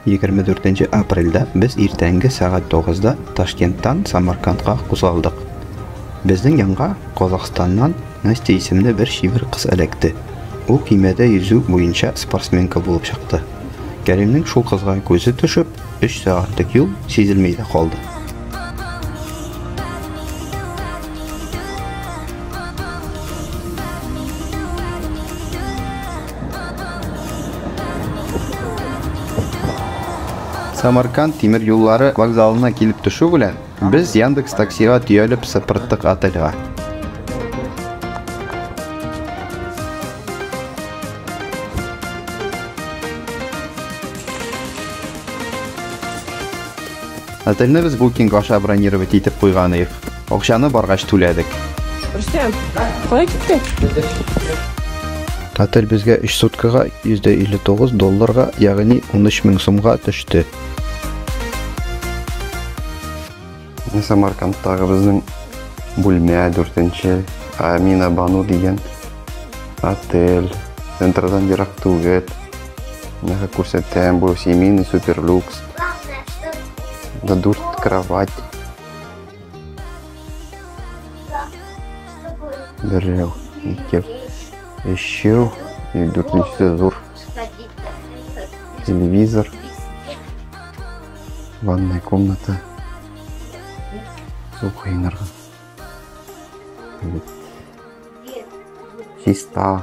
24 апрельдә без иртәнге сәгать 9-да Ташкенттан Самаркандка кузгалдык. Безнең янга Казахстаннан Настя исемле бер чибәр кыз эләкте. Ул көймәдә йөзү буенча спортсменка булып чыкты. Кәримнең шул кызга күзе төшеп, өч сәгатьлек юл сизелми дә калды. Самарканд тимер юллары вокзалына килеп төшү белән, без Яндекс таксига төялеп сыпырттык отельга. Отельне без Booking аша бронировать итеп куйган идек. Акчаны баргач түләдек. Рөстәм, кая киттең? Отель безгә 3 суткага 159 долларга, ягъни 13 мең сумга төште. Менә Самаркандтагы безнең бүлмә 4-нче Амина Бану дигән отель. Центрдан ерак түгел. Менә күрсәтәм, бу семейный суперлюкс. Да дүрт кровать. Берәү, икәү, өчәү, и дүртенчесе зур. Телевизор. Ванная комната. Су коенырга. Чиста.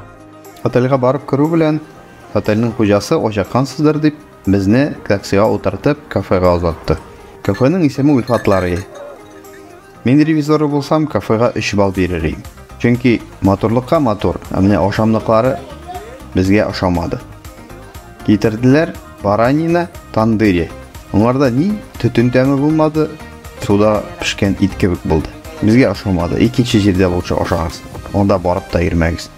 Отельгә барып керү белән, отельнең хуҗасы ачыккансыздыр дип, безне таксига утыртып, кафега озатты. Кафеның исеме Ульфатлары. Мин ревизоры булсам, кафега 3 балл бирер идем. Чөнки матурлыкка матур, ә менә ашамлыклары безгә ошамады. Китерделәр баранина тандыре. Аңарда ни төтен тәме булмады, суда пешкән ит кебек булды. Безгә ошамады. Икенче җирдә лучше ашагыз. Анда барып та йөрмәгез.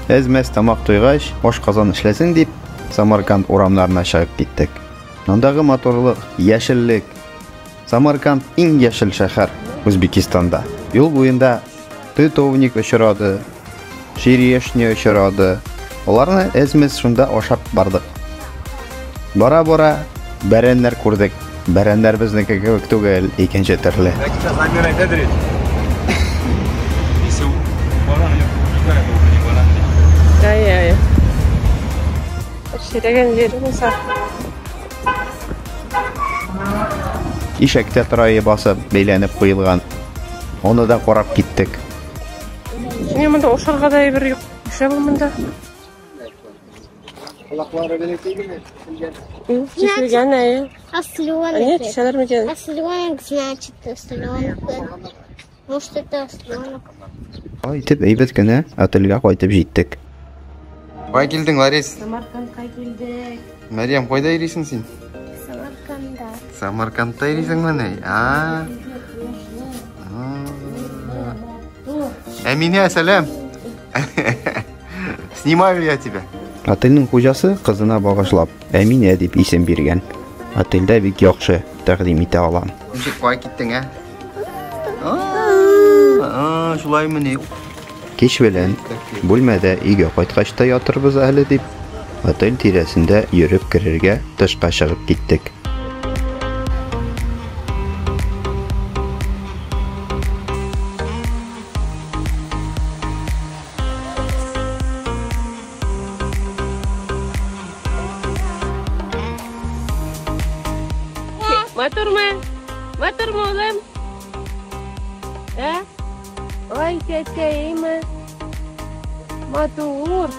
Әз-мәз тамак туйгач, ашказан эшләсен дип, Самарканд урамнарына чыгып киттек. Андагы матурлык, яшеллек. Самарканд иң яшел шәһәр Үзбекистанда. Юл буенда тытовник очрады, черешня очрады. Аларны әз-мәз шунда ашап бардык. Бара-бара бәрәннәр күрдек. Бәрәннәр безнеке кебек түгел, икенче төрле. Сейчас Амир әйтәдер. Если баран другая, то уже не баран. Әйе, әйе. Черегән җире булса. Ишәктә торайы басып, бәйләнеп куелган. Аны да карап киттек. Менә монда ашарга да әйбер юк. Нишләп ул монда? Колаклары бәләкәй. Киселгән, әйе. Осленок. Әйе, кисәләр микән? Осленок, значит, осленок. Может, это осленок. Алай итеп, әйбәт кенә отельгә кайтып җиттек. Кая килдең, Ларис? Самаркандка килдек. Мәрьям, кайда йөрисең син? Самарканда. Самаркандта йөрисеңмени? А. Әминә, сәлам. Снимаю я тебя. Отельнең хуҗасы кызына багышлап Әминә дип исем биргән. Отельдә бик яхшы тәкъдим итә алам. Ничек кая киттең, ә? А, шулаймыни? Кич белән бүлмәдә өйгә кайткач та ятырбыз әле дип, отель тирәсендә йөреп керергә тышка чыгып киттек. Матурмы? Матурмы, улым? Ә? Ай, тәтәйме? Матур.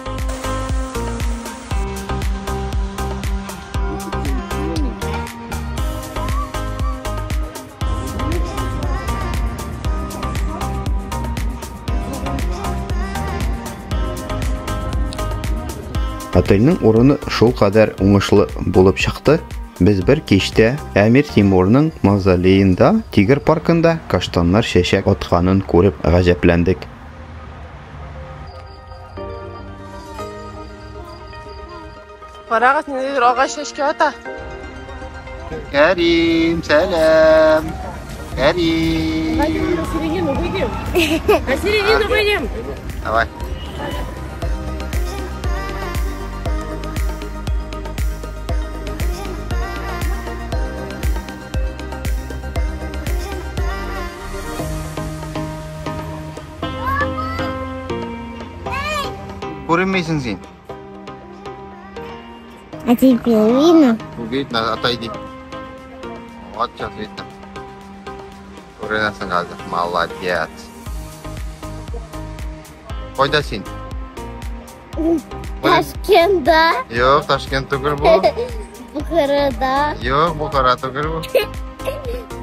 Отельнең урыны шул кадәр уңышлы булып чыкты. Без бер кичтә Әмир Тимурның мавзолеенда Тигр паркында каштаннар чәчәк атканын күреп гаҗәпләндек. Карагыз, ниндидер агач чәчкә ата. Кәрим, сәлам. Кәрим. Пойдем на середину выйдем. На середину выйдем. Давай. Күренмисең син. А тебе видно? Видно, отойди. Вот сейчас видно. Күренәсең хәзер. Молодец. Кайда син? Ташкентта. Юк, Ташкент түгел бу. Бухарада. Юк, Бухара түгел бу.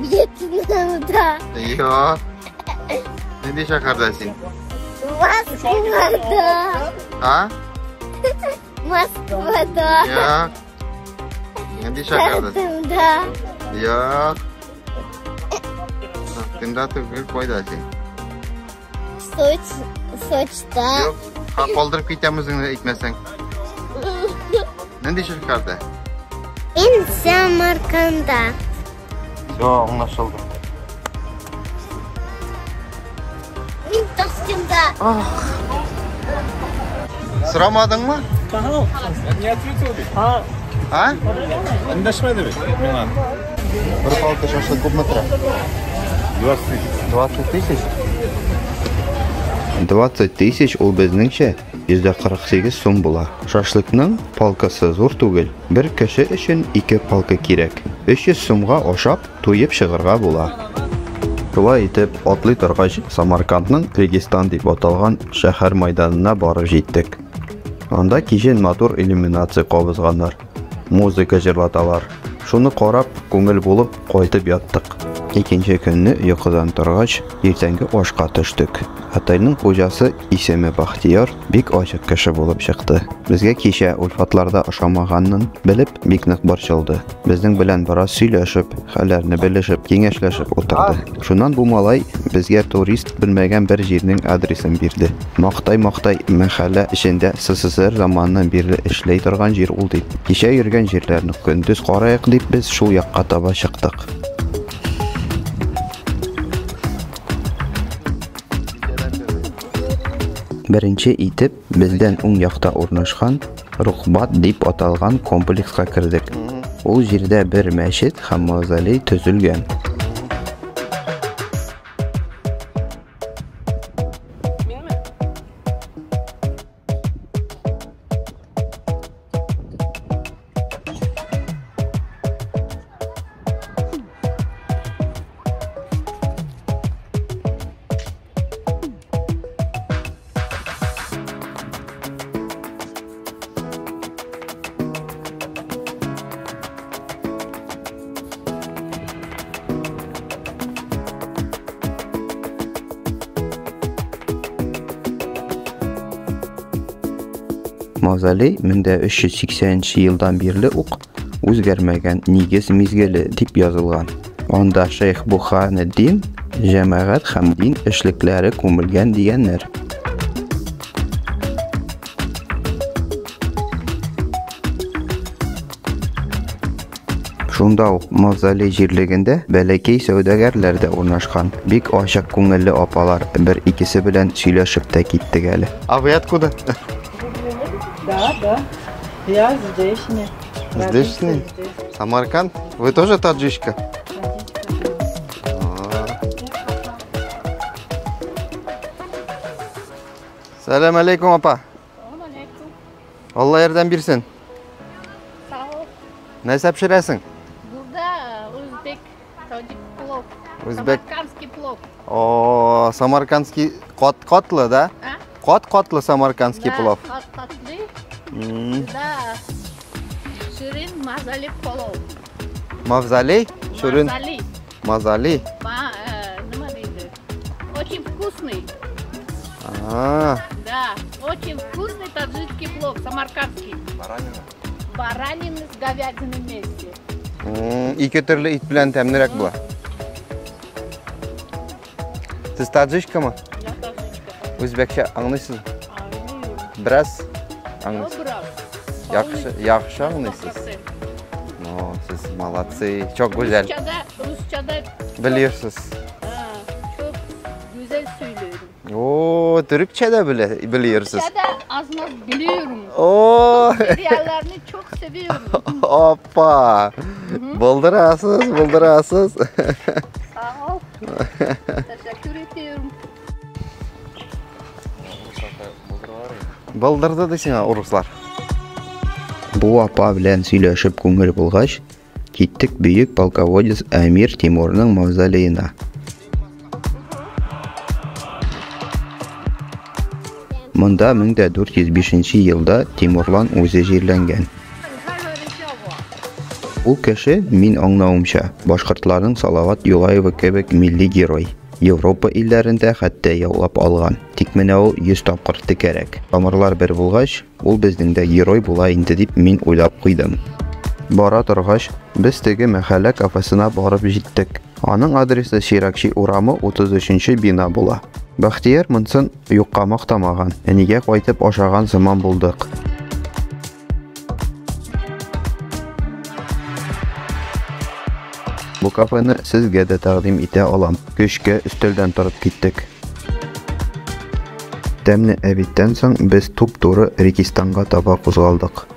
Вьетнамда. Юк. Нинди шәһәрдә син? Москвада. А? Москвада. Юк. Нинди шәһәрдә? Ташкентта. Юк. Ташкентта түгел, кайда син? Сочида. Юк. Калдырып китәм үзеңне әйтмәсәң. Нинди шәһәрдә? Мин Самарканда. Все, аңлашылды. Мин Ташкентта. Сорамадыңмы? Не ответил бит. А? Эндәшмәде бит миңа. Бер палка шашлык күпме тора? 20 тысяч. 20 тысяч? 20 тысяч ул безнеңчә 148 сум була. Шашлыкның палкасы зур түгел. Бер кеше өчен ике палка кирәк. 300 сумга ашап, туеп чыгарга була. Шулай итеп, атлый торгач, Самаркандның Регистан дип аталган шәһәр майданына барып җиттек. Анда кичен матур иллюминация кабызганнар, музыка җырлаталар. Шуны карап, күңел булып кайтып яттык. Икенче көнне йокыдан торгач, иртәнге ашка төштек. Отельнең хуҗасы исеме Бахтияр бик ачык кеше булып чыкты. Безгә кичә Ульфатларда ошамаганын белеп, бик нык борчылды. Безнең белән бераз сөйләшеп, хәлләрне белешеп, киңәшләшеп утырды. Шуннан бу малай безгә турист белмәгән бер җирнең адресын бирде. Мактай-мактай мәхәллә эчендә СССР заманыннан бирле эшләй торган җир ул дип. Кичә йөргән җирләрне көндез караек дип без шул якка таба чыктык. Беренче итеп бездән уң якта урнашкан Рухбат дип аталган комплекска кердек. Ул җирдә бер мәчет һәм мавзолей төзелгән. Минме? Мавзолей 1380 елдан бирле ук үзгәрмәгән нигез мизгеле дип язылган. Анда Шейх Бурханетдин җәмәгать һәм дин эшлекләре күмелгән дигәннәр. Шунда ук мавзолей җирлегендә бәләкәй сәүдәгәрләр дә урнашкан. Бик ачык күңелле апалар бер икесе белән сөйләшеп тә киттек әле. А вы откуда? Да, да. Я здешний. Здешний? Самарканд? Вы тоже таджичка? Сәлам алейкум, апа. Алла ярдәм бирсен. Sağ ol. Нәрсә пешерәсең? Burada Özbek таджик плов. Үзбәк. Самаркандский плов. О, самаркандский кат-катлы, да? А? Кат-катлы самаркандский Да, плов. Кат-катлы. М. Да. Şirin mazali plov. Мавзолей? Ширин Mazali. мазали. Nima deydi? Очень вкусный. А, Да, очень вкусный таджикский плов, самаркандский. Баранина. Баранина с говядиной вместе. Ике төрле ит белән тәмлерәк була. Сез таджичкамы? Я таджичка. Үзбәкчә аңлыйсыз? Аңлыйм. Бераз аңлыйсыз. Бераз. Яхшы, яхшы аңлыйсыз. Ну, сез молодцы. Çok güzel. Rusçada Biliyorsunuz. Çok güzel söylüyorum. Oo, Türkçe de biliyorsunuz. Türkçe de az az biliyorum. Oo. Seriallerini çok seviyorum. Hoppa. Buldurasız, buldurasız. Sağ ol. Teşekkür ediyorum. Булдырды ди сиңа урыслар. Бу апа белән сөйләшеп күңел булгач, киттек бөек полководец Әмир Тимурның мавзолеена. Монда 1405 елда Тимурлан үзе җирләнгән. Ул кеше, мин аңлавымча, башкортларның Салават Юлаевы кебек милли герой. Европа илләрендә хәтта яулап алган. Тик менә ул 100 тапкыр текәрәк. Тамырлар бер булгач, ул безнең дә герой була инде дип мин уйлап куйдым. Бара торгач, без теге мәхәллә кафесына барып җиттек. Аның адресы Чиракчи урамы 33 бина була. Бәхтияр монсын юкка мактамаган. Әнигә кайтып ашаган сыман булдык. Бу кафены сезгә дә тәкъдим итә алам. Көчкә өстәлдән торып киттек. Тәмле әбиттән соң без туп-туры Регистанга таба кузгалдык.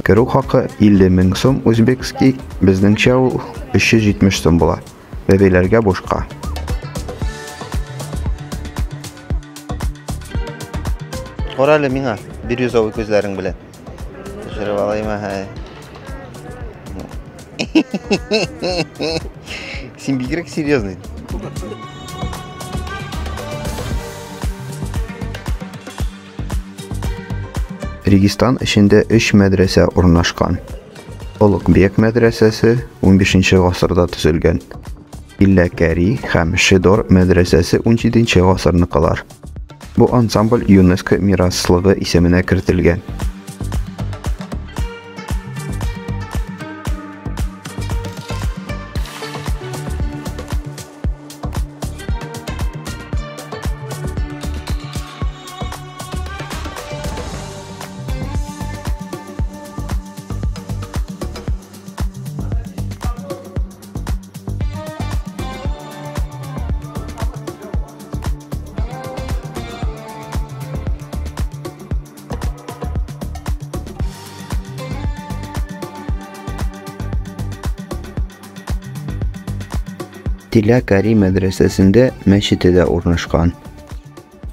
Керү хакы 50 мең сум узбекский, безнеңчә ул 370 сум була. Бәбәйләргә бушка. Кара әле миңа бирюзовый күзләрең белән. Төшереп алыйм, әһә. Син бигрәк серьезный. Регистан эчендә 3 мәдрәсә урнашкан. Олугбек мәдрәсәсе 15 гасырда төзелгән. Илләкәри һәм Шидор мәдрәсәсе 17 гасырныкылар. Бу ансамбль ЮНЕСКО мираслыгы исеменә кертелгән. Тилә Кари мәдрәсәсендә мәчете дә урнашкан.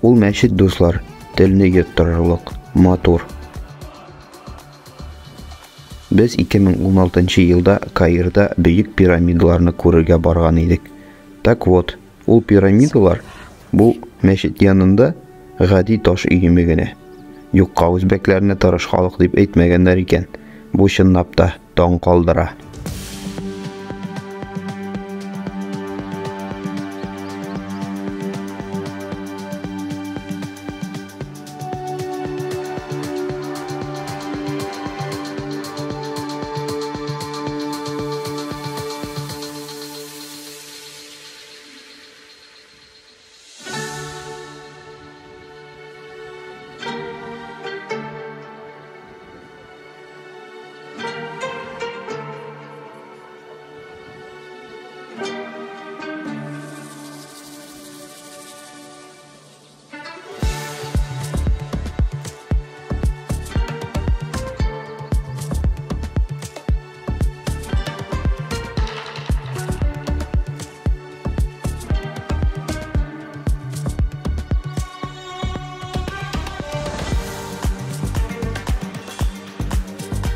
Ул мәчет, дуслар, телне йоттырырлык, матур. Без 2016 елда Каирда бөек пирамидаларны күрергә барган идек. Так вот, ул пирамидалар бу мәчет янында гади таш өеме генә. Юкка үзбәкләрне тырыш халык дип әйтмәгәннәр икән. Бу чынлап та таң калдыра.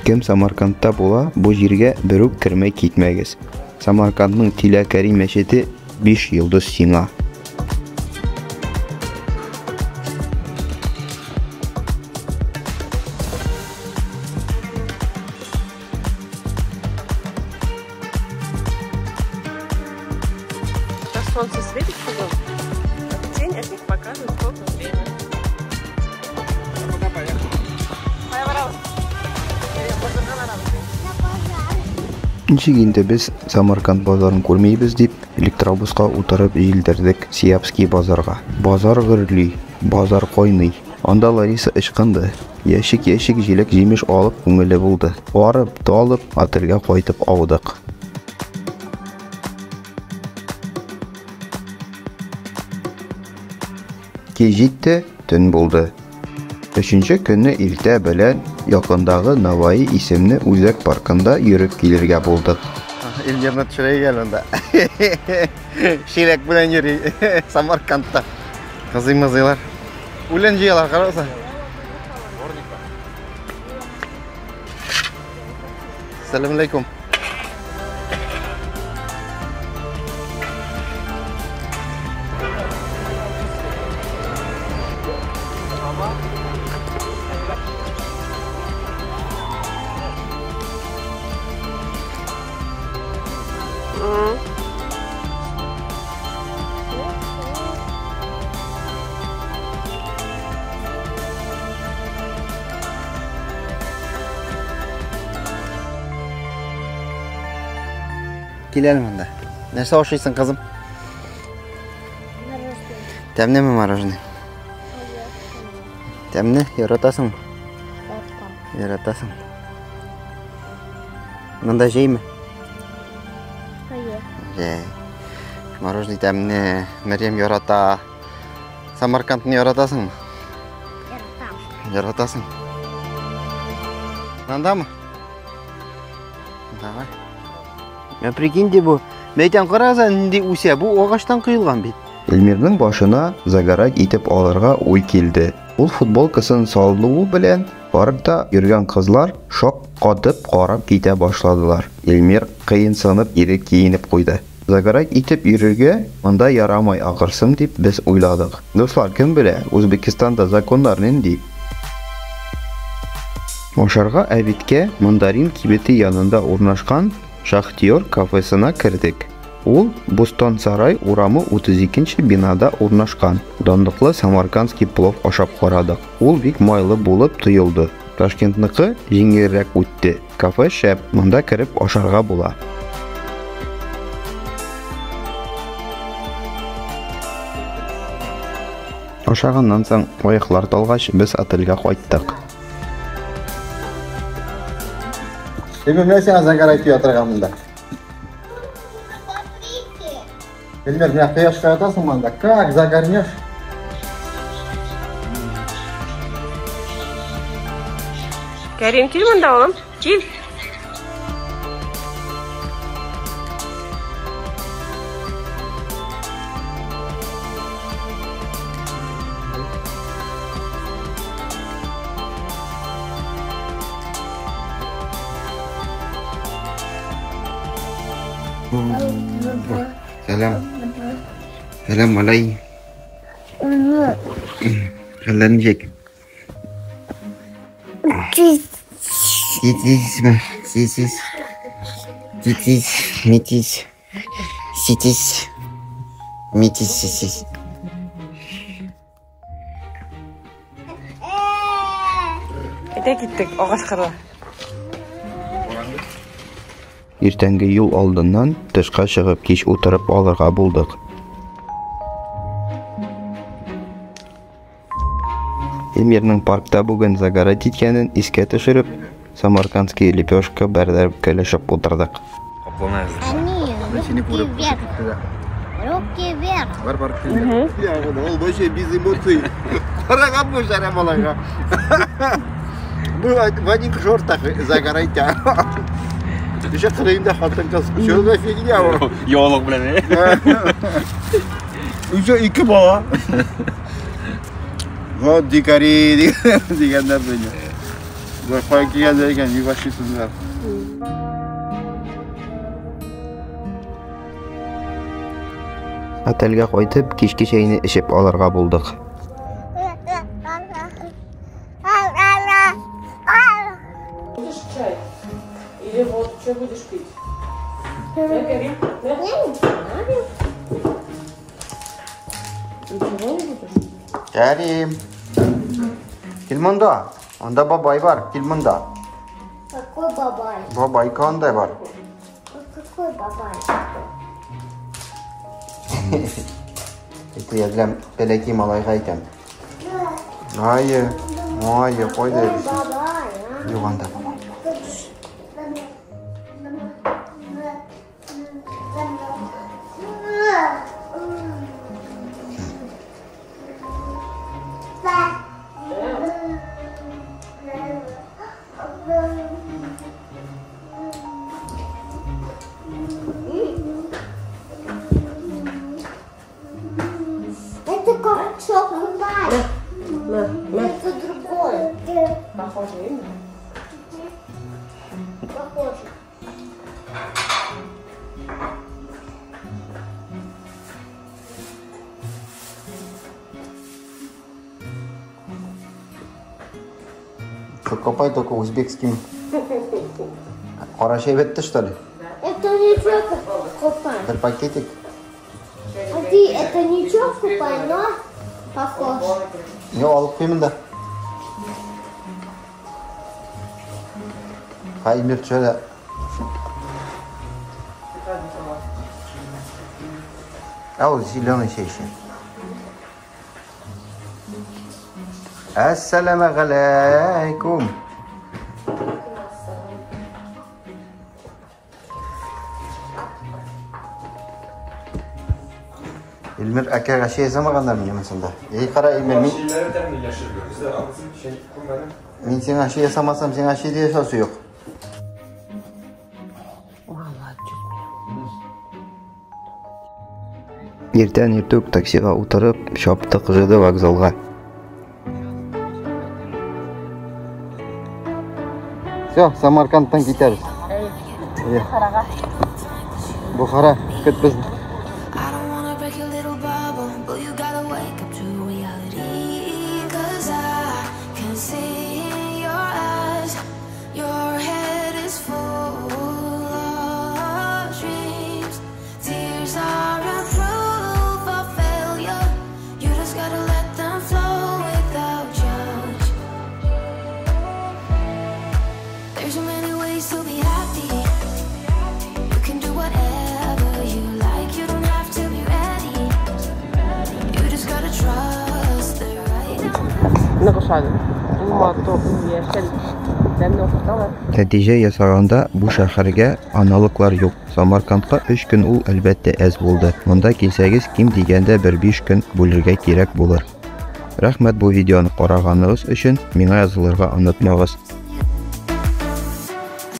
Кем Самаркандта була, бу җиргә берүк кермәй китмәгез. Самаркандның Тилә Кари мәчете 5 йолдыз сиңа. Сейчас солнце светит потом, а тень от них показывает, сколько времени. Ничек инде без Самарканд базарын күрмибез дип, электробуска утырып җилдердек Сиябский базарга. Базар гөрли, базар кайный. Анда Лариса ычкынды. Ящик-ящик җиләк-җимеш алып күңеле булды. Арып, талып, отельгә кайтып аудык. Кич җитте, төн булды. Өченче көнне иртә белән якындагы Наваи исемле үзәк паркында йөреп килергә булдык. Эльмирны төшерәйек әле монда. Чиләк белән йөри Самаркандта. Кызый-мызыйлар. Үлән җыялар, караса. Assalomu alaykum. Кил әле монда. Нәрсә ашыйсың, кызым? Мороженое. Тәмлеме мороженое? Тәмле, яратасыңмы? Яратам. Яратасың. Монда җәйме? Әйе. Җәй. Мороженое тәмле, Мәрьям ярата. Самаркандны яратасыңмы? Яратам. Яратасың. Андамы? Давай. Я прикиньте бу. Мәйтәм карагыз, нинди үсә. Бу агачтан коелган бит. Эльмирның башына загорать итеп алырга уй килде. Ул футболкасын салуы белән паркта йөргән кызлар шок катып карап китә башладылар. Эльмир кыенсынып ире киенеп куйды. Загорать итеп йөрергә монда ярамай ахырсын дип без уйладык. Дуслар, кем белә, Үзбекстанда законнар нинди? Ашарга әбиткә Мандарин кибете янында урнашкан Шахтер кафесына кердек. Ул Бустан Сарай урамы 32 бинада урнашкан. Данлыклы самаркандский плов ашап карадык. Ул бик майлы булып тоелды. Ташкентныкы җиңелрәк үтте. Кафе шәп, монда кереп ашарга була. Ашаганнан соң аяклар талгач, без отельгә кайттык. Эльмир, менә сиңа загорать ятырга монда. Эльмир, менә кояшка ятасың монда. Как загорнешь? Кәрим, кил монда, улым. Кил. Сәлам. Сәлам алай. Хәлләр ничек? Ситис, ситис. Титис, митис. Ситис. Митис, ситис. Әйдә киттек, агач кырга. Иртәнге юл алдыннан тышка чыгып кич утырып алырга булдык. Эльмирның паркта бүген загорать иткәнен искә төшереп, самаркандский лепешка бәрдереп көлешеп утырдык. Они, руки вверх. Руки вверх. Ул вообще без эмоций. Караган бу шәрә малайга. Бу в одних шортах загорайте. Еще кырыенда хатын-кыз. Что за фигня ул? Яулык белән. Еще ике бала. Вот дикари дигәннәр дөнья. Бу кая килгәннәр икән, бик ашыйсызлар. Отельгә кайтып, кичке чәйне эчеп алырга булдык. Будешь чай? Или вот что будешь пить? Да, Карим? Да? Я не знаю. Ничего не будешь? Карим. Кил монда. Анда бабай бар, кил монда. Какой бабай? Бабайка анда бар. Какой бабай? Это я для бәләкәй малайга әйтәм. Ай, ай, кайда йөрисең? Бабай, а? Юк анда бабай. Это как шоколад. Это другое. Похоже, именно? Похоже. Чокопай только узбекским. Кара чәй бетте, что ли? Это не чокопай. Бер пакетик. А ты это не чокопай, но похож. Юк, алып куймын да. Ха, Илмир төшә дә. Ә ул зеленый чәй эчә. Әссәламәгаләйкүм. Илмир әкәгә чәй ясамаганнар мени монсында? Эй, кара, Илмир, мин Чәйләре тәмле яшел. Бездә анысын чәй күрмәдем. Мин сиңа чәй ясамасам, сиңа чәй дә ясасы юк. Иртән иртүк таксига утырып, чаптык ЖД вокзалга. Все, Самаркандтан китәбез. Бухарага. Бухара, көт безне. I don't wanna break your little bubble, but you gotta wake up to reality. Cause I can see in your eyes, your head is full of dreams. Tears are a proof of failure. You just gotta let them flow without judge. There's so many ways to be happy. You can do whatever you like. You don't have to be ready. You just gotta trust the right. Нык ошады. Ул матур, яшел, тәмле ашаталар. Нәтиҗә ясаганда, бу шәһәргә аналоглар юк. Самаркандка өч көн ул, әлбәттә, әз булды. Монда килсәгез, ким дигәндә бер биш көн бүлергә кирәк булыр. Рәхмәт бу видеоны караганыгыз өчен, миңа язылырга онытмагыз.